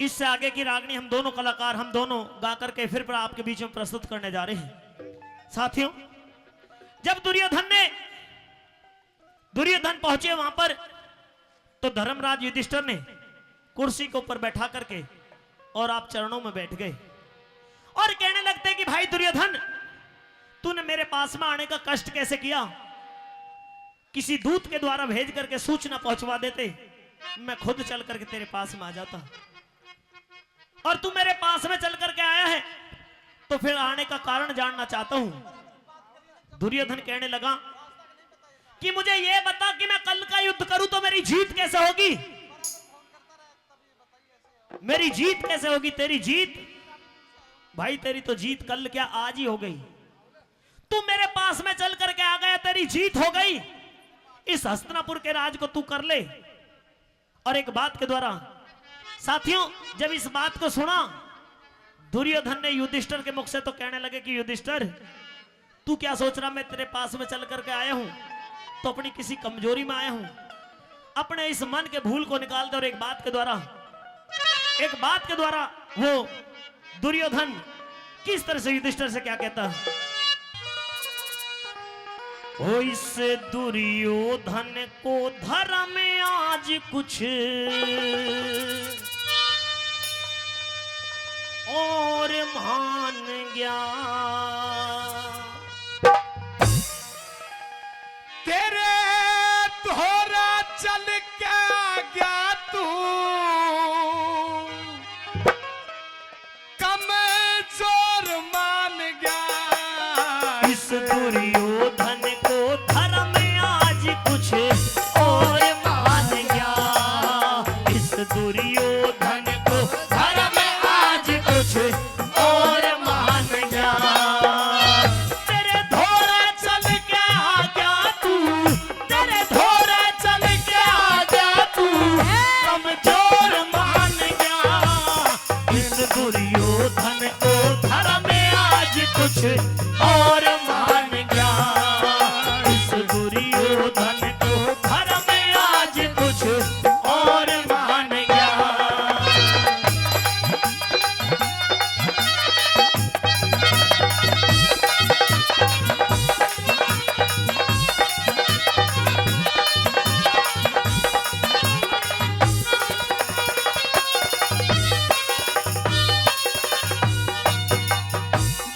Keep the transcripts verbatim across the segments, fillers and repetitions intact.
इससे आगे की रागनी हम दोनों कलाकार, हम दोनों गा करके फिर पर आपके बीच में प्रस्तुत करने जा रहे हैं। साथियों, जब दुर्योधन ने, दुर्योधन पहुंचे वहां पर, तो धर्मराज युधिष्ठिर ने कुर्सी के ऊपर बैठा करके और आप चरणों में बैठ गए और कहने लगते कि भाई दुर्योधन, तूने मेरे पास में आने का कष्ट कैसे किया? किसी दूत के द्वारा भेज करके सूचना पहुंचवा देते, मैं खुद चल करके तेरे पास में आ जाता। और तू मेरे पास में चल करके आया है, तो फिर आने का कारण जानना चाहता हूं। दुर्योधन कहने लगा कि मुझे यह बता कि मैं कल का युद्ध करूं तो मेरी जीत कैसे होगी? मेरी जीत कैसे होगी? तेरी जीत, भाई, तेरी तो जीत कल क्या, आज ही हो गई। तू मेरे पास में चल करके आ गया, तेरी जीत हो गई। इस हस्तिनापुर के राज को तू कर ले। और एक बात के द्वारा, साथियों, जब इस बात को सुना, दुर्योधन ने युधिष्ठिर के मुख से तो कहने लगे कि युधिष्ठिर, तू क्या सोच रहा, मैं तेरे पास में चल करके आया हूं तो अपनी किसी कमजोरी में आया हूं? अपने इस मन के भूल को निकाल दे। और एक बात के द्वारा, एक बात के द्वारा वो दुर्योधन किस तरह से युधिष्ठिर से क्या कहता है? ओ इस दुर्योधन को धर्म आज कुछ और मान गया। तेरे धोरा चल के आ गया तू, कमजोर मान गया। इस दुर्योधन को धर्म आज कुछ और मान गया। इस दुर्योधन को धर्म आज कुछ और मान गया। तेरे धोरा चल के आ गया तू, तेरे धोरा चल के आ गया तू, कमजोर मान गया। इस दुर्योधन को धर्म आज कुछ और मान गया। इस दुर्योधन को धर्म आज कुछ और मान गया।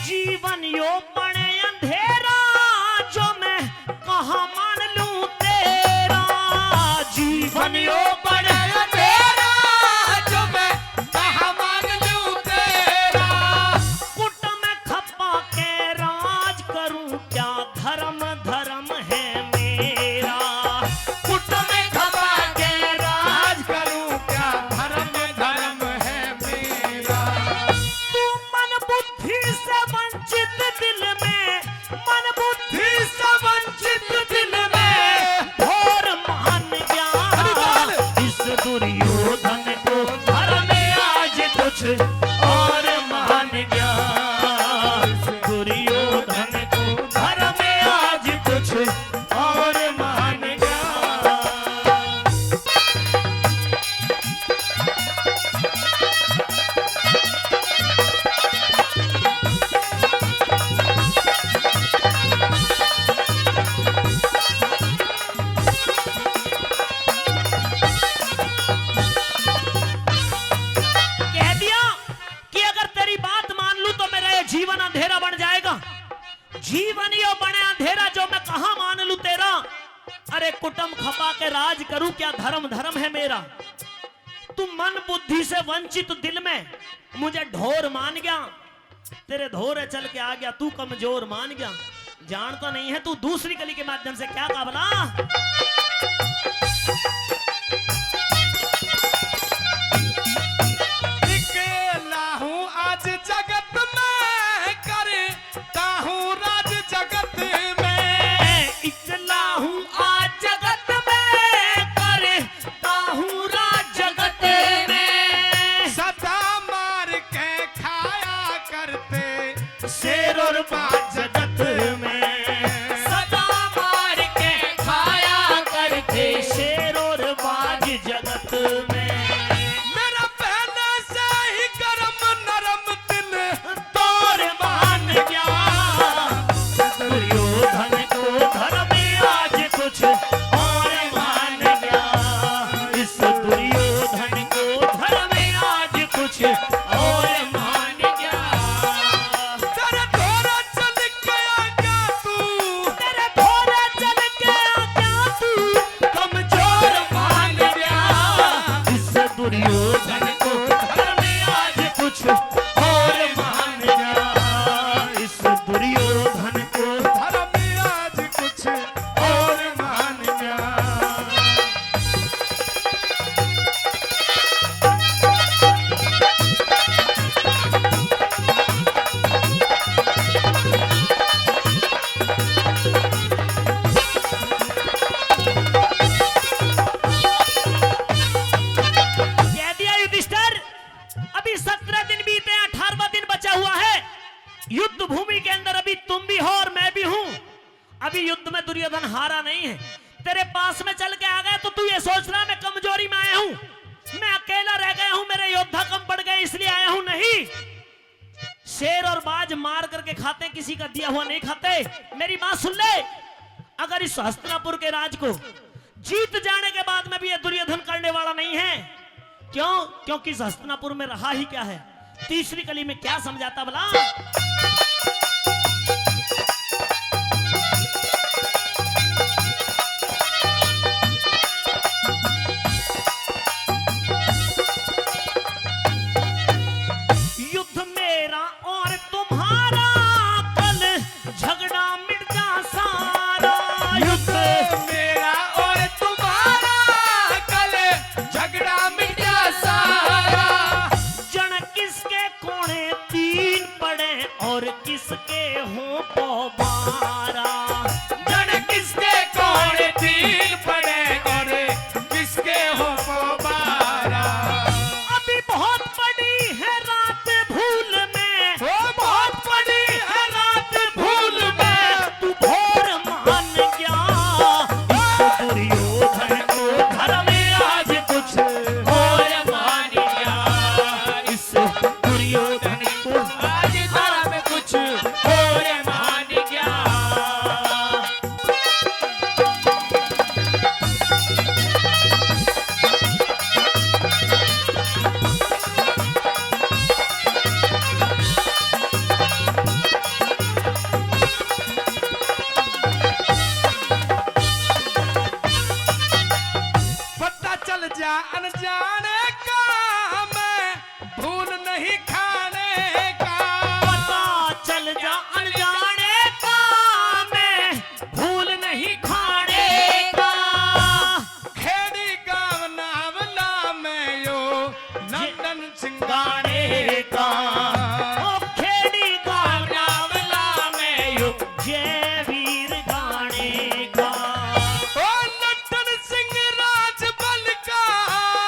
जीवन यो बने अंधेरा, जो मैं कहाँ मान लूं तेरा। जीवन यो बने अंधेरा, जो मैं कहाँ मान लूं तेरा। कुट में खपा के राज करूं, क्या धर्म धर्म है मेरा। कुट में खपा के राज करूं, क्या धर्म धर्म है मेरा। तू मन बुद्धि से वंचित दिल में, मन बुद्धि से वंचित दिल में घोर मान गया। हरि बोल। इस दुर्योधन को धर्म आज कुछ और मान गया। इस दुर्योधन को धर्म आज कुछ और मान गया। कह दिया कि अगर तेरी बात मान लूं तो मेरा ये जीवन अंधेरा बन जाएगा। जीवन यो बने अंधेरा, जो मैं कहां मान लूं तेरा। अरे कुटम खपा के राज करूं, क्या धर्म धर्म है मेरा। तू मन बुद्धि से वंचित दिल में मुझे ढोर मान गया, तेरे धोरे चल के आ गया, तू कमजोर मान गया। जानता नहीं है तू दूसरी कली के माध्यम से क्या काबला। निकला हूँ आज जगत में कर ताहूँ राज जगत में। इकला हूँ आज जगत में, करता हूँ राज जगत में। सदा मार के खाया करते शेर और बाघ जगत में। सदा मार के खाया धन को धर्म आज कुछ और मान गया। इस दुर्योधन को धर्म आज कुछ और मान गया। कह दिया युधिष्ठिर, अभी सत्रह दिन बीते हैं, अठारहवाँ दिन बचा हुआ है। युद्ध भूमि के अंदर अभी तुम भी हो और मैं भी हूं। अभी युद्ध में दुर्योधन हारा नहीं है। तेरे पास में चल के आ गया तो तू ये सोच रहा मैं कमजोरी में आया हूं, मैं अकेला रह गया हूं, मेरे योद्धा कम पड़ गए इसलिए आया हूं। नहीं, शेर और बाज मार करके खाते, किसी का दिया हुआ नहीं खाते। मेरी बात सुन ले, अगर इस हस्तिनापुर के राज को जीत जाने के बाद में भी ये दुर्योधन करने वाला नहीं है। क्यों? क्योंकि इस हस्तिनापुर में रहा ही क्या है? तीसरी कली में क्या समझाता भला? युद्ध मेरा और तुम्हारा, कल झगड़ा मिट जा सारा। युद्ध मेरा और तुम्हारा, कल झगड़ा मिट जा सारा। जन किसके कोणे तीन पड़े और किसके हों पो बारह। जन किसके कोणे तीन पड़े और किसके हों पो बारह। अभी बहुत पड़ी है रात भूल में। ओ बहुत पड़ी है रात भूल में। तू भोर मान गया। इस दुर्योधन को धर्म आज कुछ और मान गया। इस दुर्योधन को आज धर्म कुछ और मान गया। पता चल जा अनजाने का, मैं भूल नहीं खाने का। पता चल जा अनजाने का, मैं भूल नहीं खाने का। खेड़ी गांव नावला में यो नंदन सिंह गाने का। ओ खेड़ी गांव नावला में यो जय वीर गाने का। ओ नंदन सिंह राजबल का।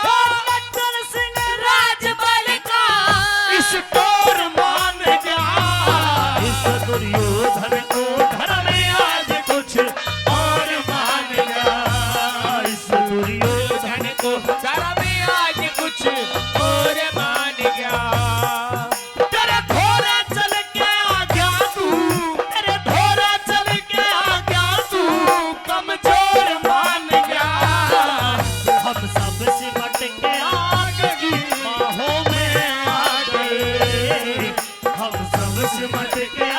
ओ नंदन सिंह राजबल का। इस टोर मान गया। इस दुर्योधन को धर्म आज कुछ और मान गया। इस दुर्योधन को धर्म आज कुछ और मान गया। तेरे धोरे चल के आ गया तू, तेरे धोरे चल के आ गया तू, कमजोर मान गया। हम सब सिमट के आग की बाहों में आ गए, हम सब सिमट के